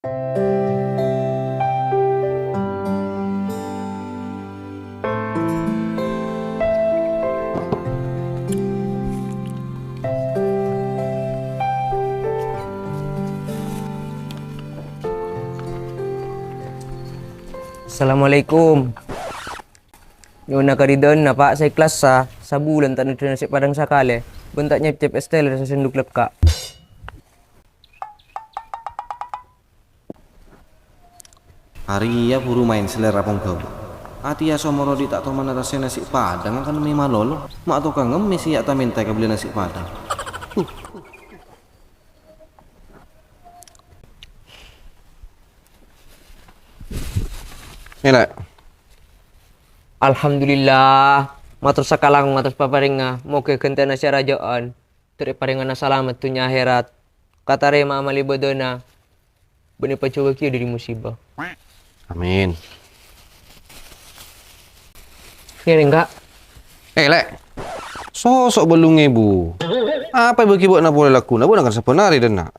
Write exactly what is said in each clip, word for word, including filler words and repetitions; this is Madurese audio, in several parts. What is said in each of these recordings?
Assalamualaikum. Nyo'ona karidhâna, Pa', saikhlas sa, sabulân ta' neddhâ nasè' padhâng sakalè, bân ta' nyepcep es teler sasenduk lekka'. Arèya buru maèn salèra pongghâbây. Atèya somor odi' ta' toman arassa nasè' padhâng akan mè' malolo. Ma' tokang ngemmè sè ya' ta' mènta èkabelliyâ nasè' padhâng. Uh. Èlè. Alhamdulillah, mator sakalangkong atas paparèngnga, moghâ ghântèna sè rajâ'ân, tor èparèngana salamet dhunnya akhèrat, katarèma amal ibâdâna, bân èpajhâuwâghiyâ dhâri musibâ. Amin. Ngèrèng, Ka'. Eh, Lè'. Soso' bâllung èbu. Apa èbâgi bâ'na polè lagghuna? Bâ'na kan sabbhân arè dâ' enna'.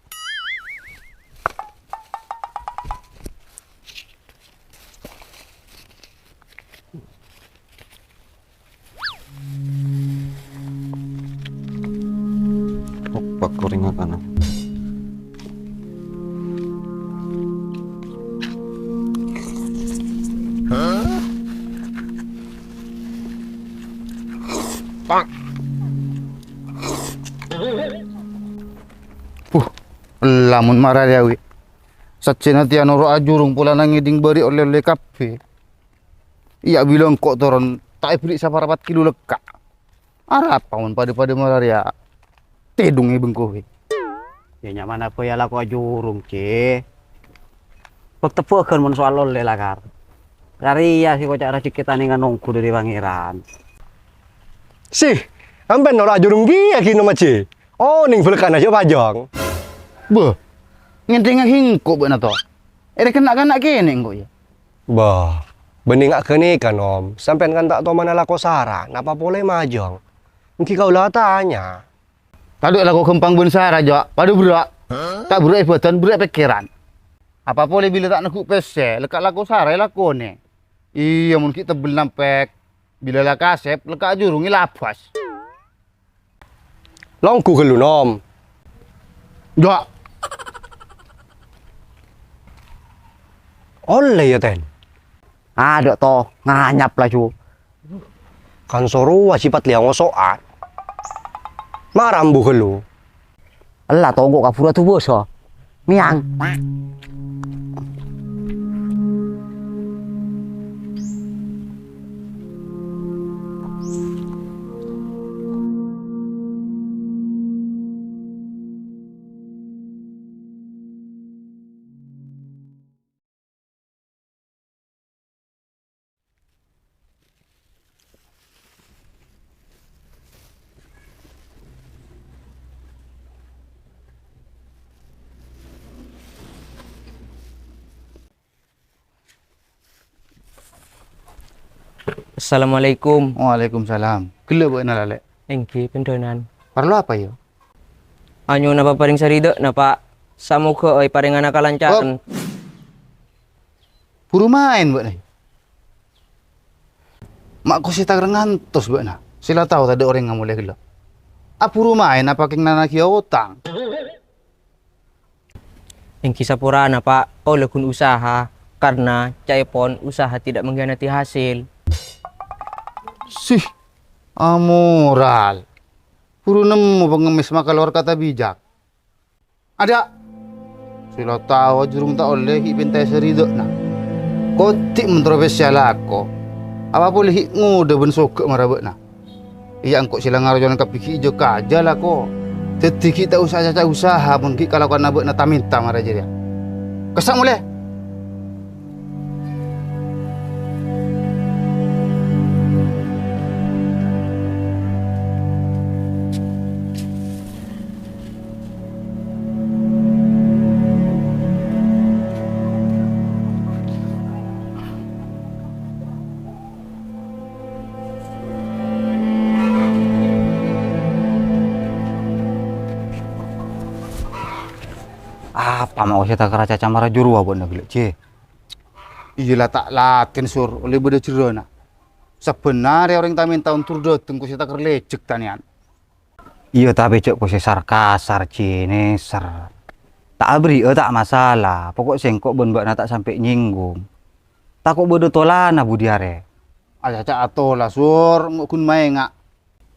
Opak koringatana. Pak. Puh, ella mon mara rèya, wi. Sajjhina tèya noro' ajhurung polana ngèdhing bâri' ollè-ollè kabbhi. Iyâ, bilâ engko' toron ta' èberri' saparapat kilo lekka'. Arapa mon padâ-padâ mara rèya tèdhung è bengko, wi? Yâ, nyamana bhâi alako ajhurung, Cè. Bâk-tebbâghân mon soal ollè lakar. Karèya sè koca' rajhekkè tanèngan ongghu dhâri Pangèran. Sih, sampèyan noro' ajhurung kèya ghi' Nom Ajji. Onèng bhâlghâna jhâ' pajâng. Bâh, ngèdhingngaghi engko' bâ'na, to? Èrèken na'-kana' kènè' engko', yâ? Bâh, bânnè nga' ghânèka, Nom. Sampèyan kan ta' toman alako sara, napa polè majâng? Èngghi kaulâ atanya. Tadâ' alako ghâmpang bân sara, jhâ' padâ berrâ'. Ta' berrâ' è bâdân, berrâ' è pèkkèran. Apa polè bilâ ta' neggu' pèssè, lekka' lako sara èlakonè. Iyâ, mon ghi' tebbel nampèk, bilâ la kasèp, lekka' ajhurung èlabâs. Longghu ghâllu, Nom. Jhâ'. Ollè, yâ, Ten? Adâ', to, nganyap laju. Kan sorowa sè pat lèya ngoso'a. Mara embu ghâllu. Ella, to, engko' kabhuru adubâsa. Mèyang. Assalamualaikum. Waalaikumsalam. Ghellâ' bâ'na, Lale'? Èngghi, bhândhânan. Parlo apa, yâ? Anyo'ona paparèng saridhâ'na, Pa'. Samoghâ èparèngana kalancaran. Oh. Buru maèn bâ'na, yâ? Ma' kosè tarèng ngantos bâ'na. Sè la tao tadâ' orèng ngamolè ghellâ'. Aburu maèn apa kèng nanaghiyâ otang? Èngghi saporana, Pa', kaulâ ghun usaha, karna ca'èpon usaha tidak mengkhianati hasil. Sih, amoral. Buru nemmo pangemmès makalowar kata bijak. Adâ'! Sè la tao ajhurung ta' ollè ghi' pèntaè saridhâ'na. Kodhi' mon terro pèssè alako. Apa polè ghi' ngodâ bân soghâ' mara bâ'na. Iyâ, engko' sè la ngarojona kabbhi ghi' jhâ' kajâ lako. Dhâddhi ghi' ta' osa ca'-oca' usaha mon ghi' kalakowanna bâ'na ta-mènta mara jârèya. Kassa' molè! Apa Ma' kosè takèr acaca mara jârowa bâ'na ghellâ', Jè. Iyâ la ta' latèn, Sur, ollè bâdâ jârâna. Sabbhân arè orèng ta' mènta ondur dâteng kosè takèr lèjèk tanèyan. Iyâ, tapè jhâ' kosè sar-kasar, Jè, nèser. Ta' aberri'â ta' masalah, poko' sèngko' bân bâ'na ta' sampè' nyènggung. Tako' bâdâ tolana budi arè. Acaca atola, Sur, ngo' ghun maènga'.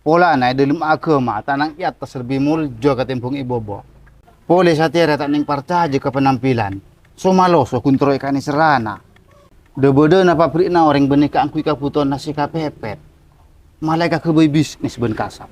Polana è dâlem aghâma, tanang è attas lebbi molja katèmbhâng è bâbâ. Polè satèya ta' nèng parcajâ ka panampilan, so-maloso ghun terro èkanèserrana. Dhâ-bâdâna pabri'na orèng bânnè kaangghuy kabhutowanna sè kapèpèt, malaè kaghâbây bisnis bân kasap.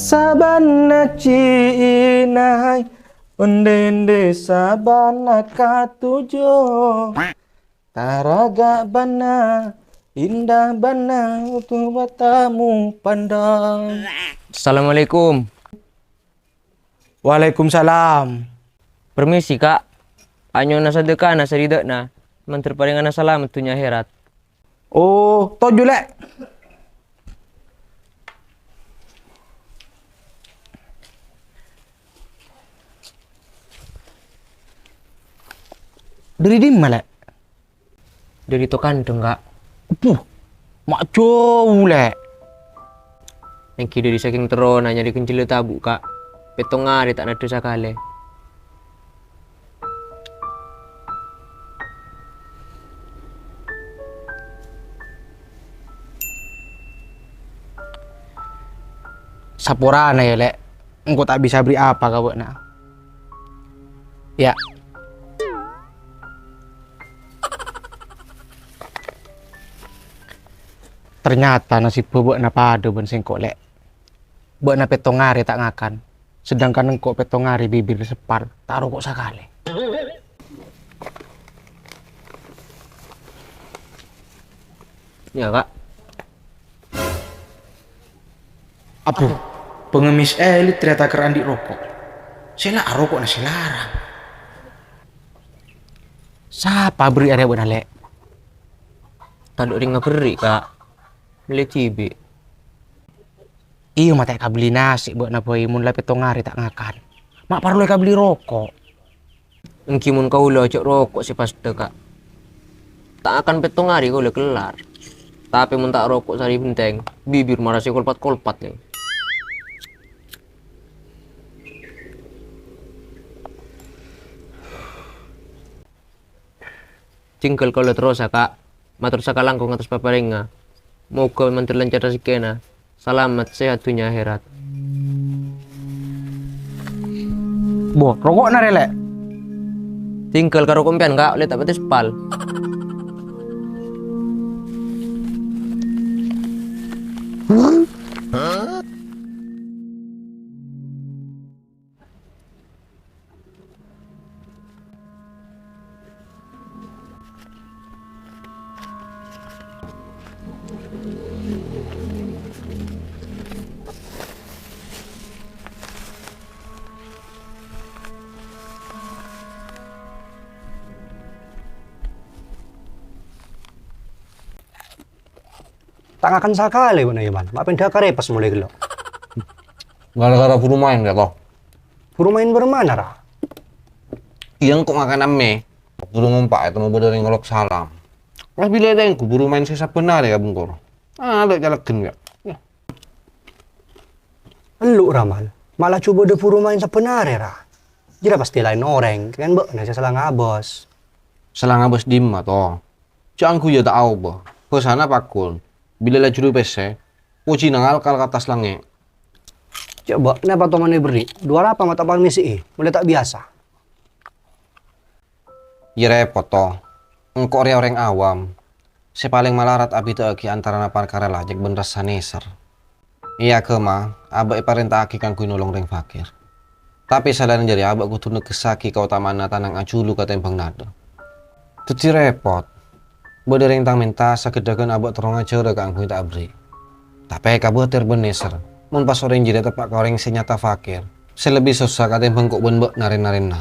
Sabânna ci'na, onde-onde sabânna katuju. Taraga bânna, indah bânna, untuk bertamu pandang. Assalamualaikum. Waalaikumsalam. Permisi, Ka'. Anyo'ona sadhekana saridhâna, mandhâr parèngana salamet dhunnya akhèrat. Oh, toju', Lè'. Dâri dimma, Lè'? Dâri Tokandhâng, Ka'. Puh, ma' jâu, Lè'. Èngghi dâri sakèng terrona nyarè ghânjhâllâ tabu', Ka'. Pèttong arè ta' naddhâ sakalè. Saporana, yâ, Lè'. Engko' ta' bisa aberri' apa ka bâ'na. Yâ. Ternyata nasibbhâ bâ'na padâ bân sèngko', Lè'. Bâ'na pèttong arè ta' ngakan, sedangkan engko' pèttong arè bibir seppal, ta' aroko' sakalè. Yâ, Ka'. Abbhu, pengemis elit ternyata kèra andi' roko'. Sè la aroko'na sè larang. Sapa aberri' arèya bâ'na, Lè'? Tadâ' orèng ngaberri', Ka'. Mellè dhibi'. Iyâ, ma' ta' èkabelli nasè' bâ'na bhâi mon la pèttong arè ta' ngakan. Ma' parlo èkabelli roko'. Èngghi mon kaulâ jhâ' roko' sè pastè, Ka'. Ta' ngakan pèttong arè kaulâ kellar. Tapè mon ta' roko' sarè bhenteng, bibir mara sè kolpat-kolpat, nèng. Jhengghâl kaulâ terrosa, Ka'. Mator sakalangkong atas paparèngnga. Moghâ mandhâr lancar rajhekkèna. Salamet, sehat dhunnya akhèrat. Bo, roko'na rè, Lè'. Jhengghâl ka roko' empèyan, Ka', ollè ta' patè seppal. Ta' ngakan sakalè bâ'na, yâ, Man. Ma' pènḍâ karepes molaè ghellâ'. Gara-gara buru maèn, yâ, toh? Buru maèn bârâmma, ra? Iyâ, engko' ngakan ammè. Buru ngompa', ètemmo bâḍâ rèng ngolok salam. Pas bilâ tèngghu buru maèn sè sabbhân arè ka bengkor. Ah, lè' calègghân, yâ. Elu', ra, Man. Ma' laju bâḍâ buru maèn sabbhân arè, ra? Jârèya pastè laèn orèng, kèng bâ'na sè sala ngabâs. Sala ngabâs ḍimma, toh? Jhâ' angghuy yâ ta' aobâ, bhâsana pagghun. Bilâ la jhuru pèssè, pojhina ngalkal ka attas langngè'. Jhâ' bâ'na patongan èberri', ḍuwâr apa ma' ta' parmèsè'è, molaè ta' biyasa. Yâ rèpot, toh. Engko' rèya orèng awam, sè palèng malarat abhidhâ'aghi antarana parkara lajhek bân rassa nèser. È aghâma, abâ' èparènta'aghi kaangghuy nolong rèng fakir. Tapè salaèn jârèya, abâ' kodhu negghessaghi kaotama'anna tanang ajhulu katèmbhâng naḍâ. Dhâddhi rèpot. Bâḍâ rèng tang-mènta, saghâḍḍhâghân abâ' terro ngajhârâ kaangghuy ta' aberri'. Tapè kabâtèr bân nèser, mon pas orèng jârèya teppa' ka orèng sè nyata fakir, sè lebbi sossa katèmbhâng ko' bân bâ'na rèn-narènna.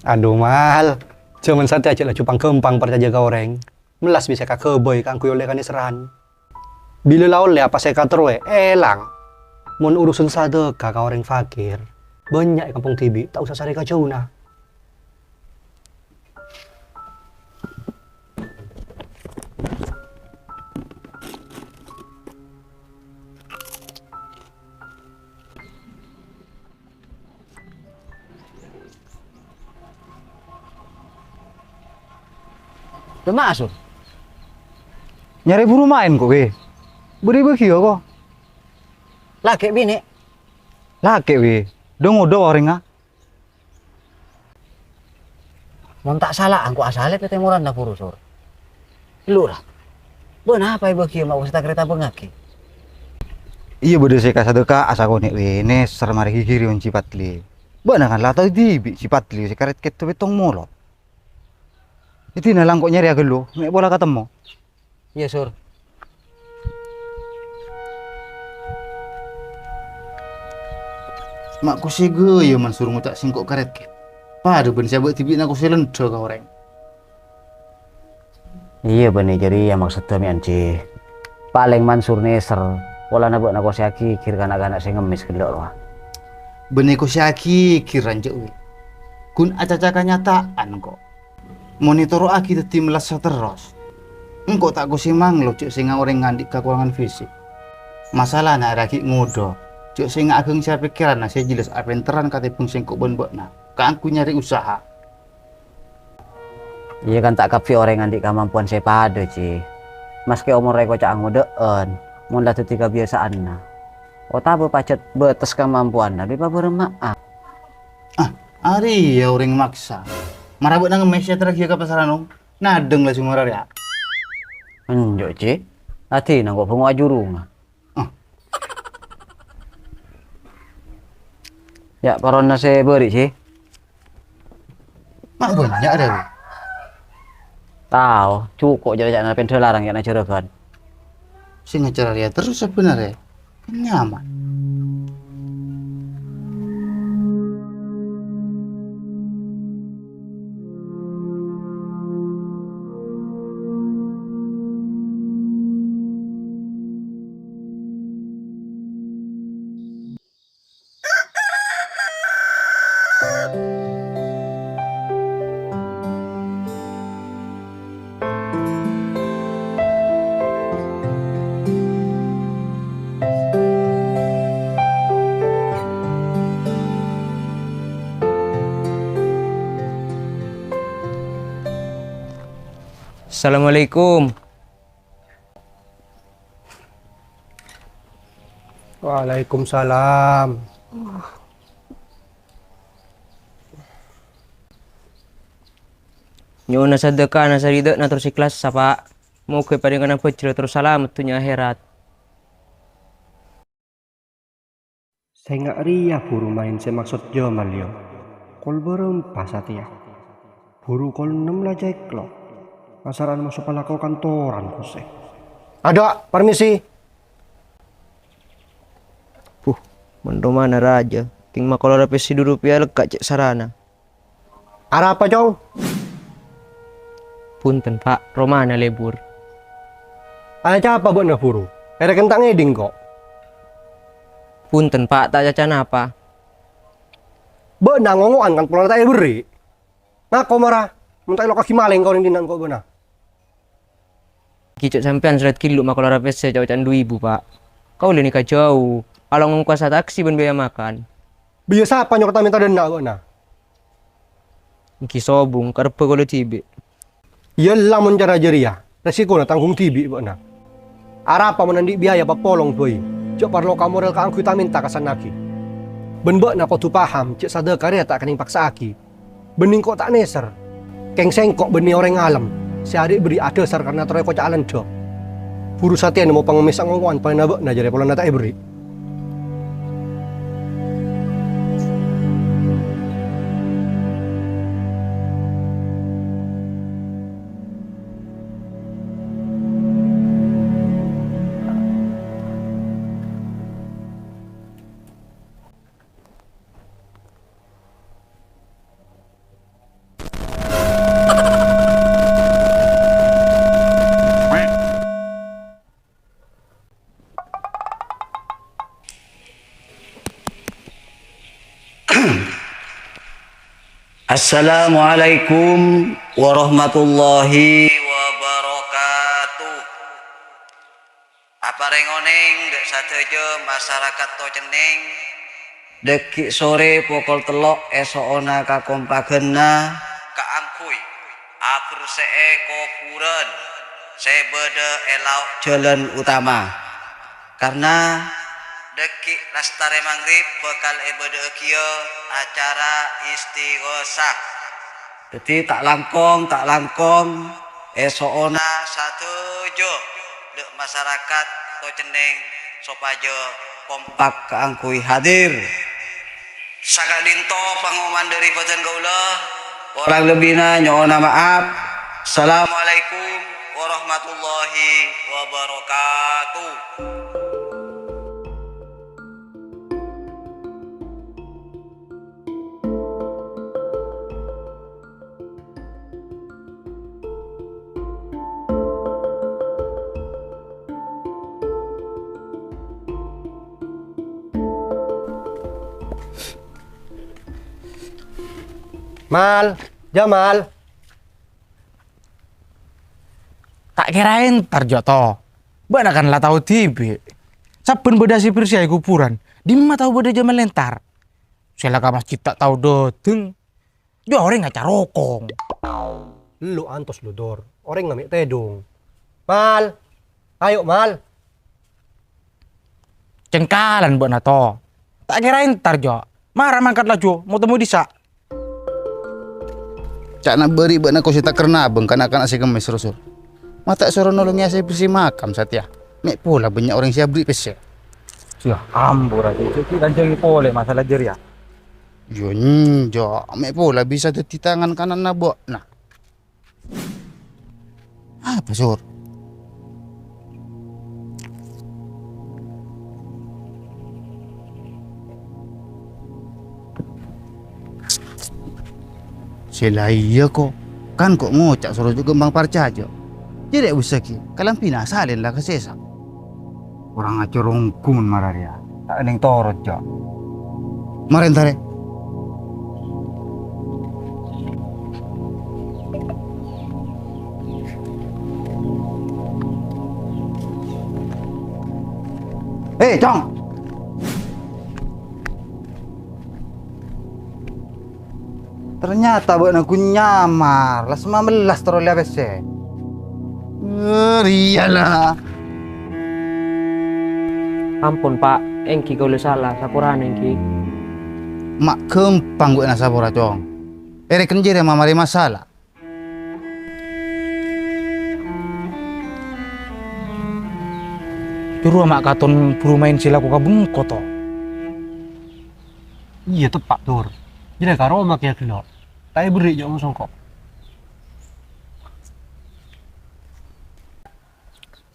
Adhu, Mal. Jhâman satèya jhâ' laju pang-ghâmpang parcajâ ka orèng. Mellas bisa èkaghâbây kaangghuy ollè kanèserran. Bilâ la ollè apa sè èkaterrowè, èlang. Mon urusan sadhâka ka orèng fakir, bânnya' è kampong dhibi', ta' osa sarè ka jhâuna. Dâ' emma, Sur? Nyarè buru maèn ko', Wi. Bâdâ bâgiyâ ko'? Lakè' binè'? Lakè', Wi. Dâ' ngodâ orèngnga. Mon ta' sala, engko' asalè pètè moranna buru, Sur. Lu, ra. Bâ'na apa èbâgiyâ ma' wasta karè tabângngaghi? Iyâ, bâdâ sè kasadhâka'a sakonè', Wi. Nèser marè ghighiri mon Ji Padli. Bâ'na kan la tao dhibi' Ji Padli sè karè kèto pèttong molo. È dinna la engko' nyarèya ghâllu, mè' pola katemmo. Iyâ, Sur. Ma' kosè ghâ' yâ Mansur ngoca' sèngko' karè kèt. Padâ bân sè abâ' dhibi'na kosè lendhâ ka orèng. Iyâ, bânnè jârèya maksoddhâ mè'an, Ji. Palèng Mansur nèser, polana bâ'na kosè aghigghir ka na'-kana' sè ngemmès ghellâ' rowa. Bânnè kosè aghigghir, Ranjâ, Wi. Ghun acaca kanyata'an, ko'. Mon ètoro'aghi dhâddhi mellassa terros, engko' ta' kosè manglo jhâ' sènga' orèng andi' kakorangan fisik. Masalana arèya ghi' ngodâ, jhâ' sènga' aghângsèya pèkkèranna sè jelas apènterran katèmbhâng sèngko' bân bâ'na kaangghuy nyarè usaha. Iyâ kan ta' kabbhi orèng andi' kamampowan sè padâ, Ji. Maskè omorra èkoca'a ngodâ'ân, mon la dhâddhi kabiyasa'anna, otabâ pajhât bâtes kamampowanna, dâri pabârâmma'a. Ah, arèya orèng maksa. Mara bâ'na ngemmès èyaterraghiyâ ka passaran, Om. Nadheng la sè mara rèya. Enjâ', Ji. Atèna engko' bângo ajurunga. Ah. Yâ', parona sè bâri', Ji. Ma' bânnya' rèya, Wi? Tao, jhuko' jâ-, jâ' na pèndhâ larang yâ' na jârâghân. Sè ngacara rèya terros sabhânarè. Kan nyaman. Assalamualaikum. Waalaikumsalam. Nyo'ona sadhâkana saridhâ'na terros ikhlas, Pa'. Moghâ èparèngana bhâjhrâ terros salamet dhunnya akhèrat. Sènga' rèya buru maèn sè maksod Jamal, yâ. Kol bârâmpa satèya? Buru kol ennem la cèklok. Asara'an maso' palako kantoran, kosè. Adâ', permisi. Buh, mon romana rajâ, kèng makalowara pèssè du rupèya lèkka' cè' sarana. Arapa, Cong? Bhunten, Pa', romana lebur. Acaca apa bâ'na buru? Èrèken ta' ngèdhing, ko'. Bhunten, Pa', ta' acaca napa. Bâ'na ngongo'an kan polana ta' èberri'. Ngako mara, mon ta' èlokaghi malèng ka orèng dinna' engko' bâ'na. Ghi' cè' sampèyan sè lèt ghillu makalowara pèssè ca'-oca'an du ibu, Pa'. Kaulâ nèka jhâu, along ongkossa taksi bân biaya makan. Biya sapa nyoro ta' mènta dânna' bâ'na? Èngghi sobung, karebbhâ kaulâ dhibi'. Iyâ, lamon cara jârèya, resikona tanggung dhibi' bâ'na. Arapa mon andi' biaya papolong bhâi, jhâ' parlo ka morèl kaangghuy ta' mènta kasennaghi. Bân bâ'na kodhu paham jhâ' sadhâka rèya ta' kennèng paksa'aghi. Bânnè engko' ta' nèser. Kèng sèngko' bânnè orèng alem, sè arè' bâri' adhâsar karna terro èkoca'a lendhâ. Buru satèya nemmo pangemmès ngongo'an polana bâ'na jârèya polana ta' èberri'. Assalamualaikum warahmatullahi wabarakatuh. Aparèng onèng ḍâ' sadhâjâ masarakat Tocenneng, ḍâggi' sorè pokol tello' èso'ona kakompaghânna kaangghuy abersè'è kobhurân sè bâḍâ è lao' jhâlân utama. Karna ḍâggi' lastarè Maghrib bhâkal èbâḍâ'âghiyâ acara istighosah. Dhâddhi ta' langkong, ta' langkong, èso'ona sadhâjâ ḍâ' masarakat Tocenneng sopajâ kompak kaangghuy hadir. Saka'ḍinto pangomoman ḍâri bhâdhân kaulâ, korang lebbina nyo'ona ma'af. Assalamualaikum warahmatullahi wabarakatuh. Mal, Jamal. Ta' kèra entar, Jo, to. Bâ'na kan la tao dhibi'. Sabbhân bâḍâ sè bersèa è kobhurân, ḍimma tao bâḍâ Jamal entar? Sè la ka masjid ta' tao ḍâteng. Jhâ' orèng acarokong. Lo antos lo, Dor. Orèng ngamè' tèḍung. Mal. Ayo, Mal. Cengkalan bâ'na, to. Ta' kèra entar, Jo. Mara mangkat laju, mo-temmo ḍissa'. Ca'na bâri' bâ'na ko sè takerna bâng kana'-kana' sè kemmès, Rasul. Ma' ta' soro nolongè asè bersè makam satèya. Mè' pola bânnya' orèng sè aberri' pèssè. Yâ, ampon, Rasul. Cè' lanjhângi polè masalah jârèya. Yâ, enjâ', mè' pola bisa dhâddhi tangan kananna bâ'na. Apa, Sur? Sè la iyâ, ko'. Kan ko' ngoca' soro jhâ' ghâmpang parcajâ. Jârèya bessaghi, kalambhina salèn la kasèsa. Korang acoronggu mon mara rèya. Ta' kennèng torot, Jo. Marèn tarè. Hei, Cong! Ternyata bâ'na ghun nyamar, la sè mabellas terro lèya pèssè. Eh, rèya la. Ampon, Pa', èngghi kaulâ sala, saporana èngghi. Ma' ghâmpang bâ'na sapora, Cong. Èrèken jârèya mamarè masala. Jârowa ma' katon buru maèn sè lako ka bengko, to. Iyâ, teppa', Dur. Jârèya ka roma kèya ghellâ'. Ta' èberri' jhâ' masongko'.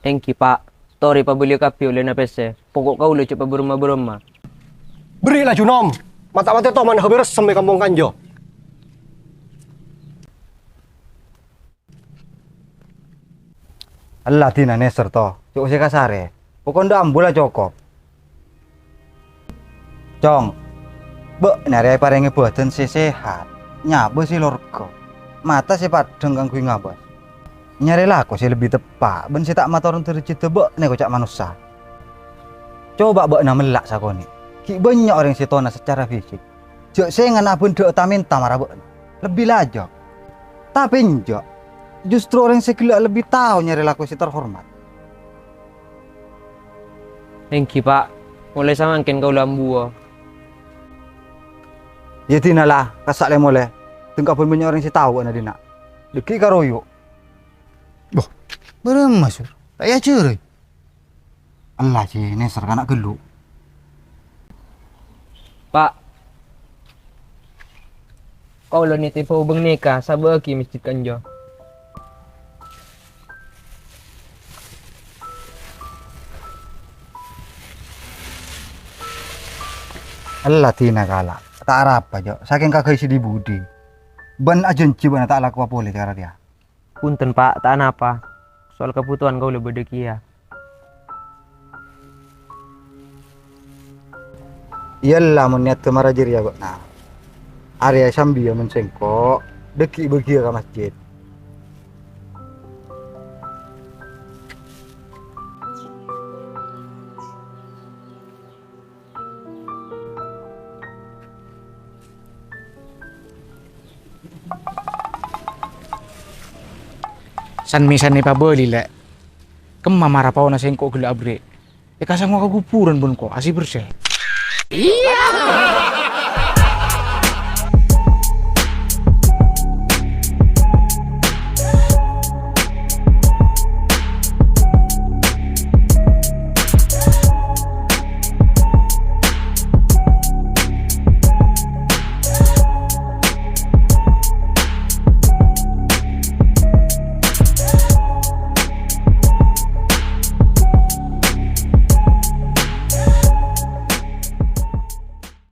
Èngghi, Pa'. Torè pabelliyâ kabbhi ollèna pèssè. Poko' kaulâ jhâ' pabaramma-baramma. Berri' laju, Nom. Ma' ta' matè toman habis ressem è kampong kanjâ. Ella dina nèser, to. Jhâ' usè kasarè. Pokok ḍâ' ambu la cokop. Cong, bâ'na rèya èparèngè bhâdhân sè sehat, nyabâ sè lorga, mata sè paḍḍhâng kaangghuy ngabâs. Nyarè lako sè lebbi teppa' bân sè ta' matorè dârâjhâddhâ bâ'na èkoca' manossa. Coba bâ'na mella' sakonè', ghi' bânnya' orèng sè tona sacara fisik. Jhâ' sènga' abhândhâ'â ta-mènta mara bâ'na. Lebbi lajâ. Tapè enjâ', justru orèng sè ghellâ' lebbi tao nyarè lako sè terhormat. Èngghi, Pa'. Molaè samangkèn kaulâ ambuwâ. Iyâ, dina la, kassa' lè molè. Tengka bân bânnya' orèng sè tao bâ'na dina. Ḍâggi' karoyok. Boh, bârâmma, Sur? Ta' èajhâri? Ella, jhi, nèser kana' ghâllu. Pa', kaulâ nètè bâu bâng nèka sabâ'âghi masjid kanjâ. Ella dina kala', ta' arapa, Jo', sakèng kaghâi sè dhi-budhi. Bân ajhânjhi bâ'na ta' lakowa polè cara rèya. Bhunten, Pa', ta' anapa. Soal kabhutowan kaulâ bâḍâ kèya. Iyâ, ella mon niyaddhâ mara jârèya bâ'na. Arèya sambiyâ mon sèngko', dhâggi' bâgiyâ ka masjid. San-mèsan èpabâli, Lè'. Kemma mara paona sèngko' ghellâ' aberri'. Èkasangowa ka kobhurân bân ko', asè bersè.